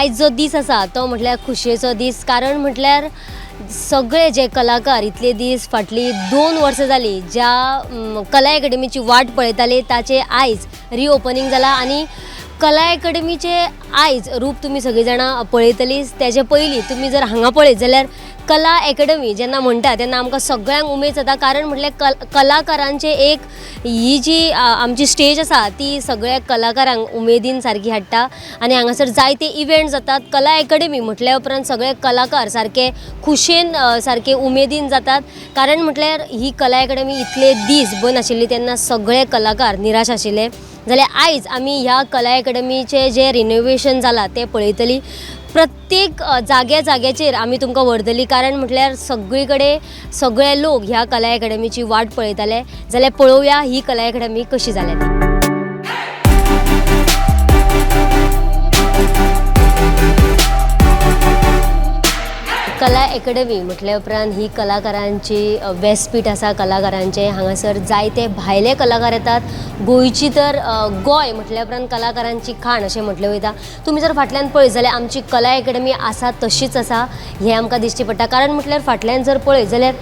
आयज जो दीस आसा तो म्हटल्यार खुशयेचो दीस. कारण म्हटल्यार सगळे जे कलाकार इतले दीस फाटली 2 वर्सां जाली ज्या कला एकेडमीची वाट पळयताले ताचे आयज रिओपनींग जाला आनी कला एकेडमीचे आयज रूप तुमी सगळीं जाणां पळयतलीच. तेजे पयलीं तुमी जर हांगा पळयत जाल्यार कला एकेडमी जेन्ना म्हणटा तेन्ना आमकां सगळ्यांक उमेद जाता. कारण म्हटल्यार कलाकारांचे एक ही जी आमची स्टेज आसा ती सगळ्या कलाकारांक उमेदीन सारकी हाडटा आनी हांगासर जायते इव्हेंट जातात. कला एकेडमी म्हटल्या उपरांत सगळे कलाकार सारके खुशयेन सारके उमेदीन जातात. कारण म्हटल्यार ही कला एकेडमी इतले दीस बंद आशिल्ली तेन्ना सगळे कलाकार निराश आशिल्ले. जाल्यार आयज आमी ह्या कला एकेडमीचें जें रिनोवेशन जालां तें पळयतली. प्रत्येक जाग्या जाग्याचेर आमी तुमकां व्हरतली. कारण म्हटल्यार सगळी कडेन सगळे लोक ह्या कला एकेडमीची वाट पळयताले. जाल्यार पळोवया ही कला एकेडमी कशी जाल्या ती. कला एकेडमी म्हटल्या उपरांत ही कलाकारांची व्यासपीठ आसा. कलाकारांचे हांगासर जायते भायले कलाकार येतात. गोंयची तर गोंय म्हटल्या उपरांत कलाकारांची खाण अशें म्हटलें वयता. तुमी जर फाटल्यान पळयत जाल्यार आमची कला एकेडमी आसा तशीच आसा हें आमकां दिश्टी पडटा. कारण म्हटल्यार फाटल्यान जर पळयत जाल्यार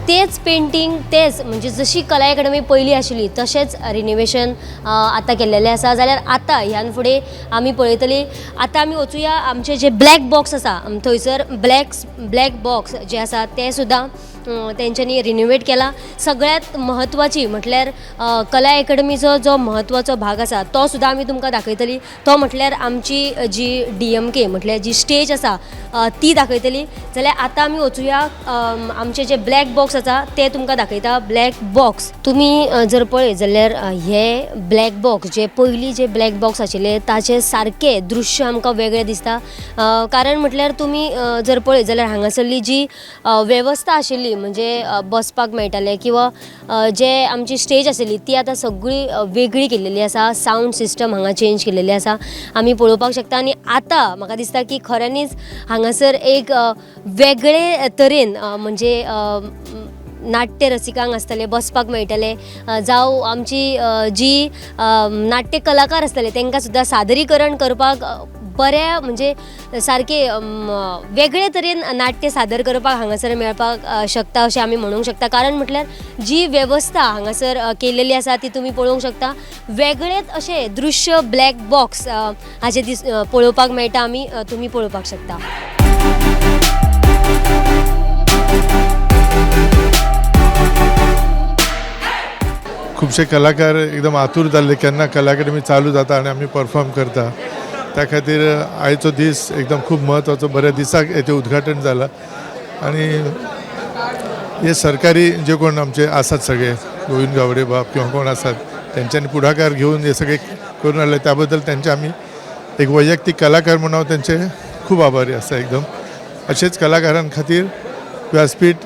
तेच पेंटींग तेच म्हणजे जशी कला एकेडमी पयलीं आशिल्ली तशेंच रिनोवेशन आतां केल्लेलें आसा. जाल्यार आतां ह्यान फुडें आमी पळयतली. आतां आमी वचुया आमचें जें ब्लॅक बॉक्स आसा थंयसर ब्लॅक बॉक्स जे आसा ते सुद्दां तेंच्यांनी रिनोवेट केला. सगळ्यांत म्हत्वाची म्हटल्यार कला एकेडमीचो जो म्हत्वाचो भाग आसा तो सुद्दां आमी तुमकां दाखयतली. तो म्हटल्यार आमची जी डी एम के म्हटल्यार जी स्टेज आसा ती दाखयतली. जाल्यार आतां आमी वचुया आमचे जे ब्लॅक बॉक्स आसा ते तुमकां दाखयता. ब्लॅक बॉक्स तुमी जर पळयत जाल्यार हे ब्लॅक बॉक्स जे पयलीं जे ब्लॅक बॉक्स आशिल्ले ताचे सारकें दृश्य आमकां वेगळें दिसता. कारण म्हटल्यार तुमी जर पळयत जाल्यार हांगासरली जी वेवस्था आशिल्ली म्हणजे बसपाक मेळटालें किंवां जे आमची स्टेज आशिल्ली ती आतां सगळी वेगळी केल्लेली आसा. सावंड सिस्टम हांगा चेंज केल्लेली आसा आमी पळोवपाक शकता. आनी आतां म्हाका दिसता की खऱ्यांनीच हांगासर एक वेगळे तरेन म्हणजे नाट्य रसिकांक आसतले बसपाक मेळटलें, जावं आमची जी नाट्य कलाकार आसतले तांकां सुद्दां सादरीकरण करपाक बऱ्या म्हणजे सारकें वेगळे तरेन नाट्य सादर करपाक हांगासर मेळपाक शकता अशें आमी म्हणूंक शकता. कारण म्हटल्यार जी वेवस्था हांगासर केल्लेली आसा ती तुमी पळोवंक शकता. वेगळेच अशें दृश्य ब्लॅक बॉक्स हाचे दीस पळोवपाक मेळटा आमी तुमी पळोवपाक शकता. खुबशे कलाकार एकदम आतूर जाल्ले केन्ना कला अकादमी चालू जाता आनी आमी परफॉर्म करता. त्या खातीर आयचो दीस एकदम खूब म्हत्वाचो. बऱ्या दिसाक हेचें उद्घाटन जालां आनी हे सरकारी जे कोण आमचे आसात सगळे गोविंद गावडे बाब किंवा कोण आसात तेंच्यांनी पुढाकार घेवन हे सगळे करून हाडले त्या बद्दल तेंचे आमी एक वैयक्तीक कलाकार म्हणून हांव तेंचे खूब आभारी आसा. एकदम अशेंच कलाकारां खातीर व्यासपीठ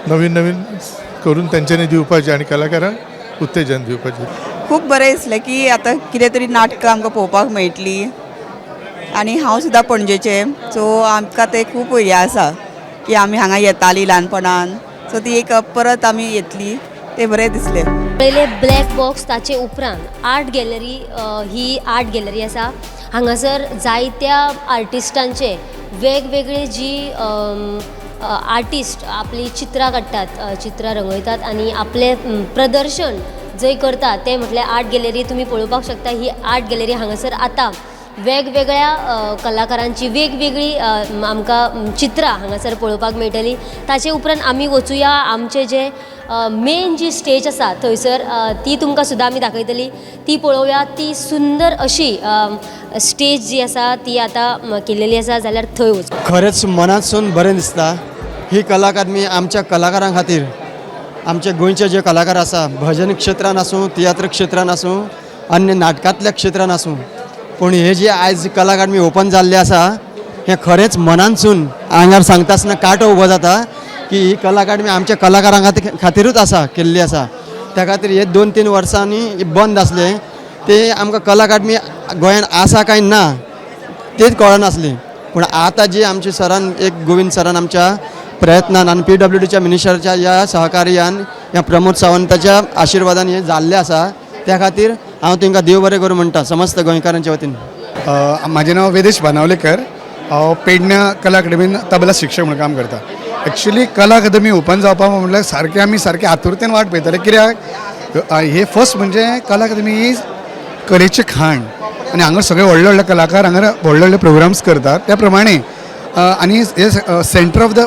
नवीन नवीन करून तेंच्यांनी दिवपाचें आनी कलाकारांक उत्तेजन दिवपाचें. खूब बरें दिसलें की आतां कितें तरी नाटकां आमकां पळोवपाक मेळटली आनी हांव सुद्दां पणजेचें, सो आमकां तें खूब हें आसा की आमी हांगा येतालीं ल्हानपणान, सो ती एक परत आमी येतली तें बरें दिसलें. पयलें ब्लॅक बॉक्स ताचे उपरांत आर्ट गॅलरी. ही आर्ट गॅलरी आसा. हांगासर जायत्या आर्टिस्टांचे वेगवेगळे जी आर्टिस्ट आपली चित्रां काडटात, चित्रां रंगयतात आनी आपलें प्रदर्शन जंय करतात तें म्हटल्यार आर्ट गॅलरी. तुमी पळोवपाक शकता ही आर्ट गॅलरी हांगासर आतां वेगवेगळ्या कलाकारांची वेगवेगळी आमकां चित्रां हांगासर पळोवपाक मेळटली. ताचे उपरांत आमी वचुया आमचे जे मेन जी स्टेज आसा थंयसर ती तुमकां सुद्दां आमी दाखयतली. ती पळोवया. ती सुंदर अशी स्टेज जी आसा ती आतां केलेली आसा. जाल्यार थंय वचूं. खरेंच मनांतसून बरें दिसता. ही कला अकादमी आमच्या कलाकारां खातीर, आमचे गोंयचे जे कलाकार आसा भजन क्षेत्रान आसूं, तियात्र क्षेत्रान आसूं, अन्य नाटकांतल्या क्षेत्रान आसूं, पूण हे जे आयज कला अकादमी ओपन जाल्ली आसा हें खरेंच मनांतसून आंगार सांगता आसतना कांटो उबो जाता की ही कला अकादमी आमच्या कलाकारां खातीरूच आसा, केल्ली आसा. त्या खातीर हे 2-3 वर्सांनी बंद आसलें ते आमकां कला अकादमी गोंयान आसा काय ना तेच कळनासलें. पूण आतां जी आमची सरान एक गोविंद सरान आमच्या प्रयत्नान आनी पी डब्ल्यू डीच्या मिनिस्टरच्या ह्या सहकार्यान ह्या प्रमोद सावंताच्या आशिर्वादान हें जाल्लें आसा. त्या खातीर हांव तांकां देव बरें करूं म्हणटा समस्त गोंयकारांच्या वतीन. म्हाजें नांव वेदेश बानावलेकर. हांव पेडण्या कला अकादमीन तबला शिक्षक म्हणून काम करता. एक्चुली कला अकादमी ओपन जावपा म्हणल्यार सारकें आमी सारकें आतुरतेन वाट पळयताले, कित्याक हे फर्स्ट म्हणजे कला अकादमी ही कलेचें खाण आनी हांगा सगळे व्हडले व्हडले कलाकार हांगा व्हडले व्हडले प्रोग्राम्स करतात. त्या प्रमाणे आनी हे सेंटर ऑफ the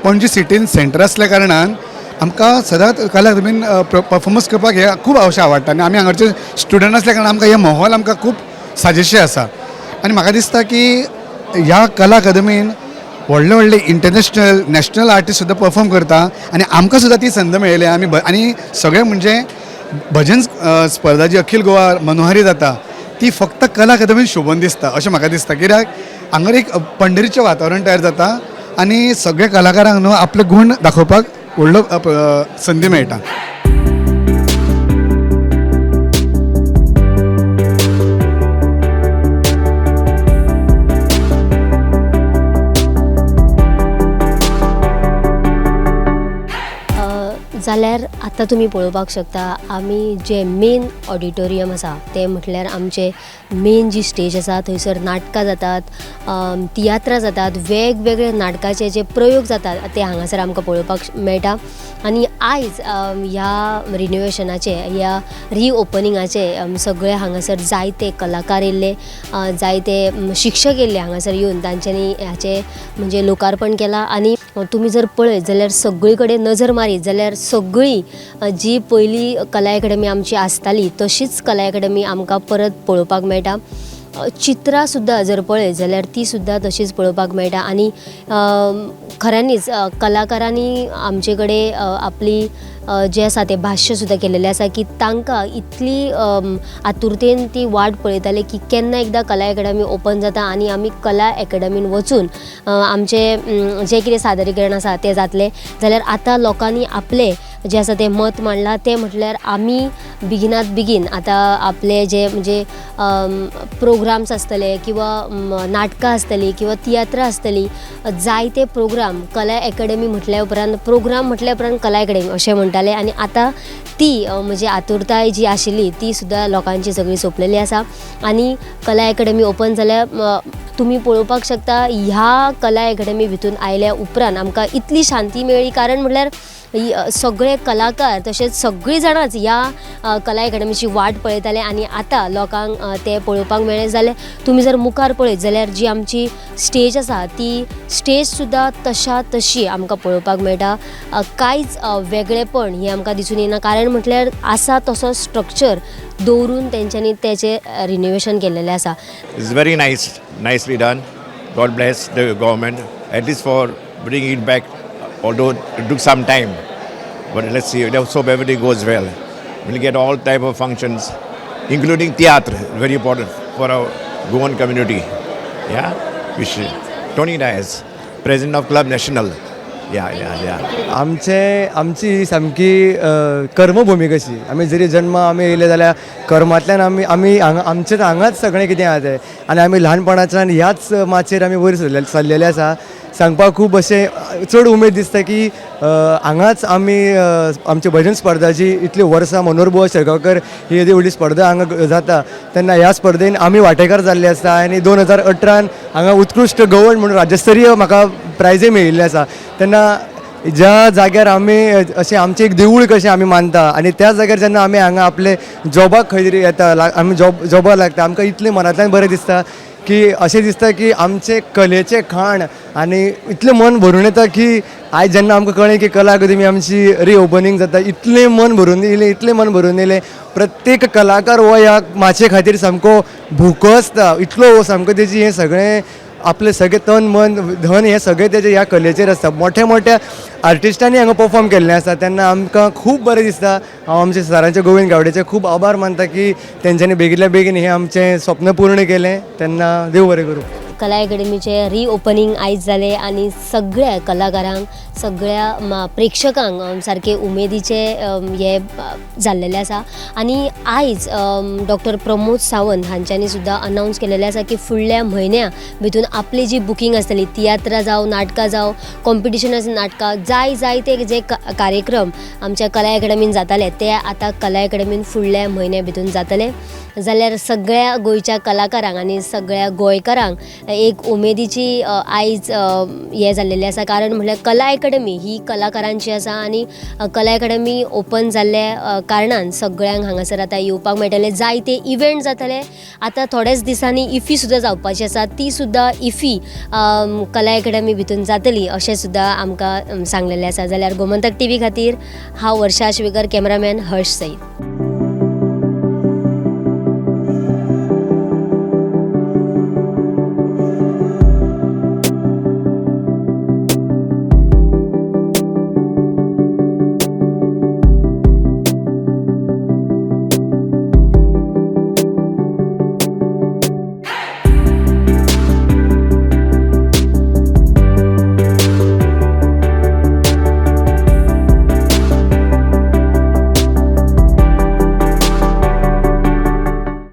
Panaji सिटीन सेंटर आसल्या कारणान आमकां सदांच कला अकादमीन परफॉर्मन्स करपाक हे खूब अशें आवडटा आनी आमी हांगाचे स्टुडंट आसल्या कारणान आमकां हें माहोल आमकां खूब साजेशें आसा. आनी म्हाका दिसता की ह्या कला अकादमीन व्हडले व्हडले इंटरनॅशनल नॅशनल आर्टिस्ट सुद्दां परफॉर्म करता आनी आमकां सुद्दां ती संद मेळ्ळी. आमी आनी सगळें म्हणजे भजन स्पर्धा जी अखील गोवा मनोहारी जाता ती फक्त कला अकादमीन शोभून दिसता अशें म्हाका दिसता, कित्याक हांगर एक पंढरीचें वातावरण तयार जाता आनी सगळे कलाकारांक न्हू आपले गूण दाखोवपाक व्हडलो संदी मेळटा. जाल्यार आतां तुमी पळोवपाक शकता आमी जें मेन ऑडिटोरियम आसा तें म्हटल्यार आमचें मेन जी स्टेज आसा थंयसर नाटकां जातात, तियात्रां जातात, वेगवेगळे नाटकाचे जे प्रयोग जातात ते हांगासर आमकां पळोवपाक मेळटा. आनी आयज ह्या रिनोवेशनाचे ह्या रिओपनिंगाचे सगळे हांगासर जायते कलाकार येयल्ले, जायते शिक्षक येयल्ले हांगासर येवन तांच्यांनी हाचें म्हणजे लोकार्पण केलां. आनी तुमी जर पळयत जाल्यार सगळी कडेन नजर मारीत जाल्यार सगळी जी पयली कला अकादमी आमची आसताली तशीच कला अकादमी आमकां परत पळोवपाक मेळटा. चित्रां सुद्दां जर पळयत जाल्यार ती सुद्दां तशीच पळोवपाक मेळटा. आनी खऱ्यांनीच कलाकारांनी आमचे कडेन आपली जें आसा तें भाश्य सुद्दां केलेलें आसा की तांकां इतली आतुरतेन ती वाट पळयताले की केन्ना एकदां कला अकादमी ओपन जाता आनी आमी कला अकादमीन वचून आमचें जें कितें सादरीकरण आसा तें जातलें. जाल्यार आतां लोकांनी आपलें जें आसा तें मत मांडलां, तें म्हटल्यार आमी बेगिनात बेगीन आतां आपले जे म्हणजे प्रोग्राम्स आसतले किंवां नाटकां आसतलीं किंवां तियात्रां आसतलीं, जायते प्रोग्राम कला अकादमी म्हटल्या उपरांत प्रोग्राम म्हटल्या उपरांत कला अकादमी अशें म्हणटाले. आनी आतां ती म्हणजे आतुरताय जी आशिल्ली ती सुद्दां लोकांची सगळी सोंपलेली आसा. आनी कला अकादमी ओपन जाल्यार तुमी पळोवपाक शकता ह्या कला अकादमी भितून आयल्या उपरांत आमकां इतली शांती मेळ्ळी, कारण म्हटल्यार सगळे कलाकार तशेंच सगळीं जाणांच ह्या कला अकादमीची वाट पळयताले आनी आतां लोकांक तें पळोवपाक मेळ्ळें. जाल्यार तुमी जर मुखार पळयत जाल्यार जी आमची स्टेज आसा ती स्टेज सुद्दां तशा तशी आमकां पळोवपाक मेळटा. कांयच वेगळेपण हें आमकां दिसून येना, कारण म्हटल्यार आसा तसो स्ट्रक्चर दवरून तेंच्यांनी तेचें रिनोवेशन केल्लेलें आसा. It's very nice, nicely done. God bless the government, at least for bringing it back, although it took some time. But let's see, let's hope everything goes well. We'll get all type of functions, including theatre, very important for our Goan community. Yeah, we should. Tony Dias, President of Club National. Yeah, yeah, yeah. आमची ही सामकी कर्मभुमी कशी, आमी जरी जन्मा आमी येयले जाल्यार कर्मांतल्यान आमी आमी हांगा आमचें हांगाच सगळें कितें आहा तें, आनी आमी ल्हानपणाच्यान ह्याच माचयेर आमी वयर सरलेले आसा. सांगपाक खूब अशें चड उमेद दिसता की हांगाच आमी आमची भजन स्पर्धा जी इतली वर्सां मनोहर बुवा शेरगांवकर ही येदी व्हडली स्पर्धा हांगा जाता तेन्ना ह्या स्पर्धेन आमी वांटेकार जाल्ले आसा. आनी 2018 हांगा उत्कृश्ट गवण म्हणून राज्यस्तरीय म्हाका प्रायजय मेळिल्लें आसा. तेन्ना ज्या जाग्यार आमी अशें आमचें एक देवूळ कशें आमी मानता आनी त्या जाग्यार जेन्ना आमी हांगा आपले जॉबाक खंय तरी येता, आमी जॉबाक लागता, आमकां इतलें मनांतल्यान बरें दिसता की अशें दिसता की आमचें कलेचें खाण आनी इतलें मन भरून येता की आयज जेन्ना आमकां कळ्ळें की कला अकादमी आमची रिओपनींग जाता, इतलें मन भरून येयलें, इतलें मन भरून येयलें. प्रत्येक कलाकार हो ह्या माचये खातीर सामको भुको आसता, इतलो सामको तेजी हें सगळें आपलें सगळें तन मन धन हें सगळें तेजें ह्या कलेचेर आसता. मोठ्या मोठ्या आर्टिस्टांनी हांगा परफॉर्म केल्लें आसा तेन्ना आमकां खूब बरें दिसता. हांव आमच्या सरांचे गोविंद गावडेचे खूब आभार मानता की तेंच्यांनी बेगितल्या बेगीन हें आमचें स्वप्न पूर्ण केलें. तेन्ना देव बरें करूं. कला अकॅडमीचें रिओपनींग आयज जालें आनी सगळ्या कलाकारांक, सगळ्या प्रेक्षकांक सारकें उमेदीचें हें जाल्लेलें आसा. आनी आयज डॉक्टर प्रमोद सावंत हांच्यांनी सुद्दां अनावन्स केलेलें आसा की फुडल्या म्हयन्या भितून आपली जी बुकींग आसतली, तियात्रां जावं, नाटकां जावं, कॉम्पिटिशन नाटकां, जाय जाय ते जे कार्यक्रम आमच्या कला अकॅडमीन जाताले ते आतां कला अकॅडमीन फुडल्या म्हयन्या भितून जातले. जाल्यार सगळ्या गोंयच्या कलाकारांक आनी सगळ्या गोंयकारांक एक उमेदीची आयज हें जाल्लेलें आसा, कारण म्हणल्यार कला अकॅडमी ही कलाकारांची आसा आनी कला अकॅडमी ओपन जाल्ल्या कारणान सगळ्यांक हांगासर आतां येवपाक मेळटलें. जायते इव्हेंट जातले. आतां थोड्याच दिसांनी इफी सुद्दां जावपाची आसा, ती सुद्दां इफी कला अकॅडमी भितून जातली अशें सुद्दां आमकां सांगलेलें आसा. जाल्यार गोमंतक टीव्ही खातीर हांव वर्षा आश्वेकर, कॅमेरामॅन हर्ष सईद.